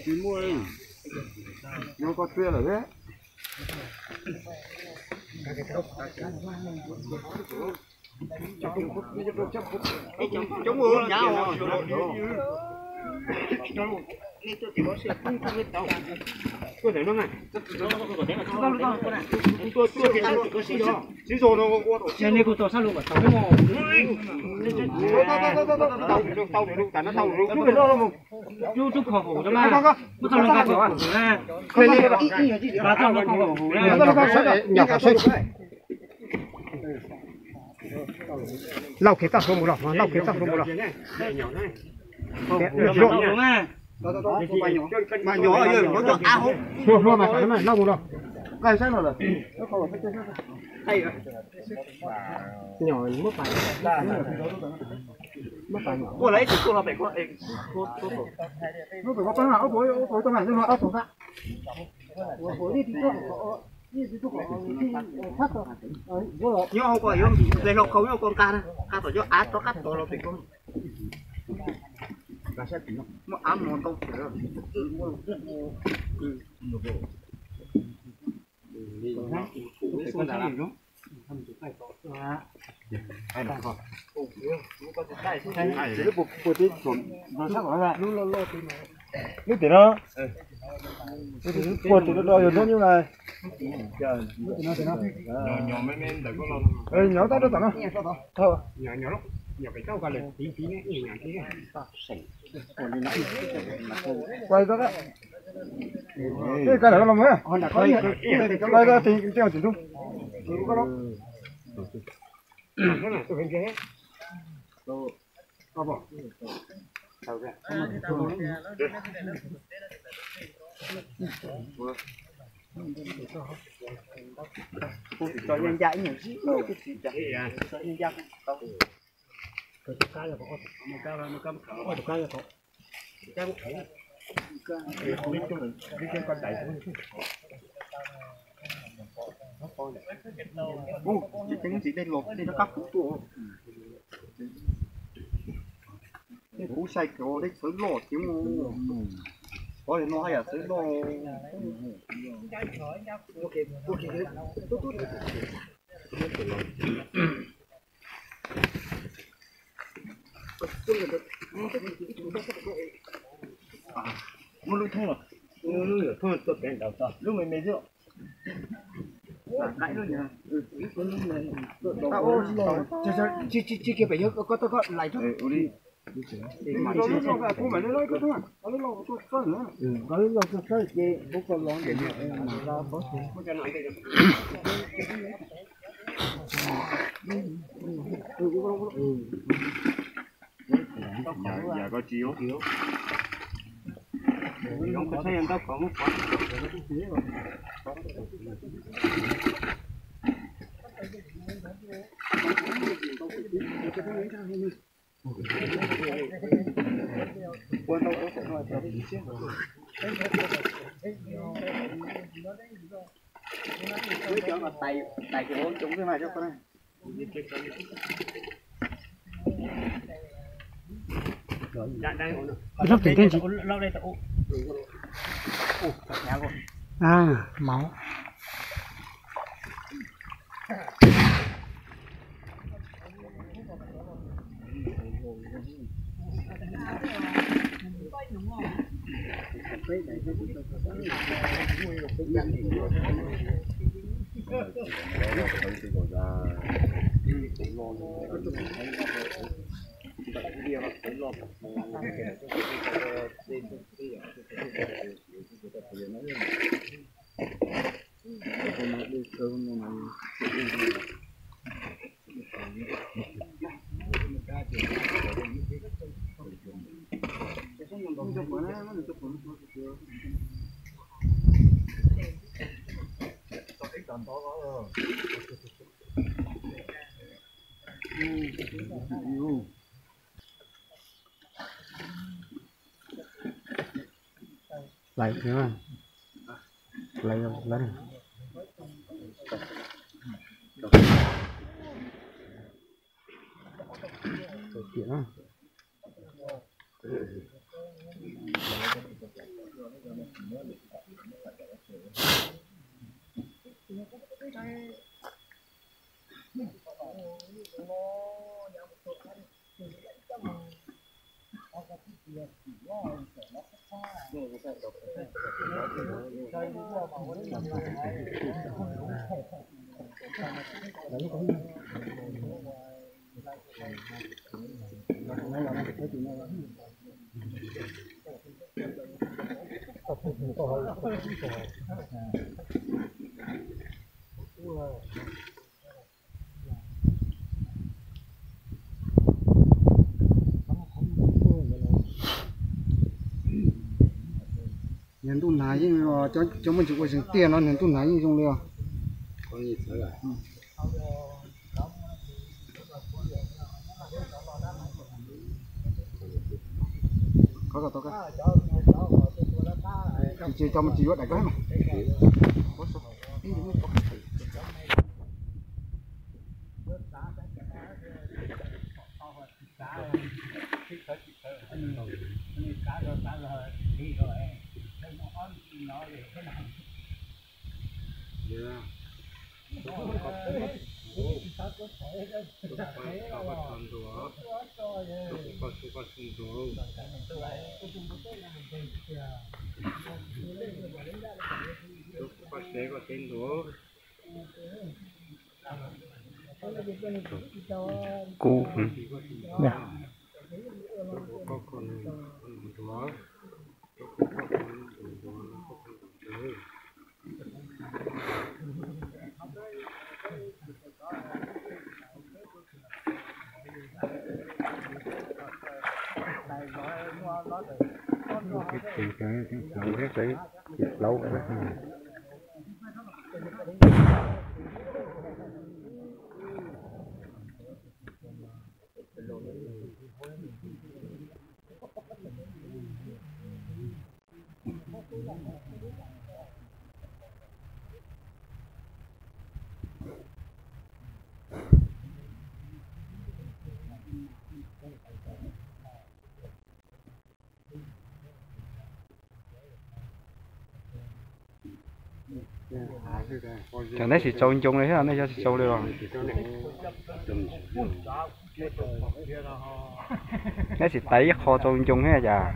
Tsis muaj, nyob koj txiaj lawm thiab. Cov mus nyav os. Nej kuj tau sab lub kom tau, lub lub kho hauv na, muab txoj loo nqa kom hauv na. Nqa txoj loo kho hauv na. Lauj, khiav txoj hluas mus los, Lauj, khiav txoj hluas mus los. Hluas hluas mas, Lauj mus los. Nqaij sab no lawm. Nyom muab pas, muab pas nyom. Ua lawv ib tug tuaj los pem ko, tuaj pem ko pab na, ob puas, ob puas tau na, ob puas nqa. Nyob hauv ko yuav ple hlo khau nyob ko nqa na, nqa tom cov av rov qab tod los pem ko. Muaj av mos ntau. Lub tim no, puag tim no yog lub nyuj na. Nyom tab tom no. Ua li ko, tej koj los mus, ua li ko, tej tim ntug. Tsis teev tsis dej los tej rov qab puv tuaj. Tej kuv sai cov dej txhawv loj thiab mus. Qhov no haj yam txhawv loj. Muaj lub thoob los, lub thoob tuaj pem nraud tso, lub me me xwb. Tsis kiag pem yog koj tau koj lais. Lub tim tej ntsis. A, mauv. Hlais, hlais, hlais. Niag ntuj nag yeej, cov muaj ntsis ua zeeg tiaj no niag ntuj nag yeej zoo li os. Tsis, tsis, cov mus tsis yuav daim koj mas. Kuv, Cov neb tsis tsau ncoo li thiab, nej cov tsis tsau li los? Neb tsis taiv ib qho tsau ncoo thiab cas?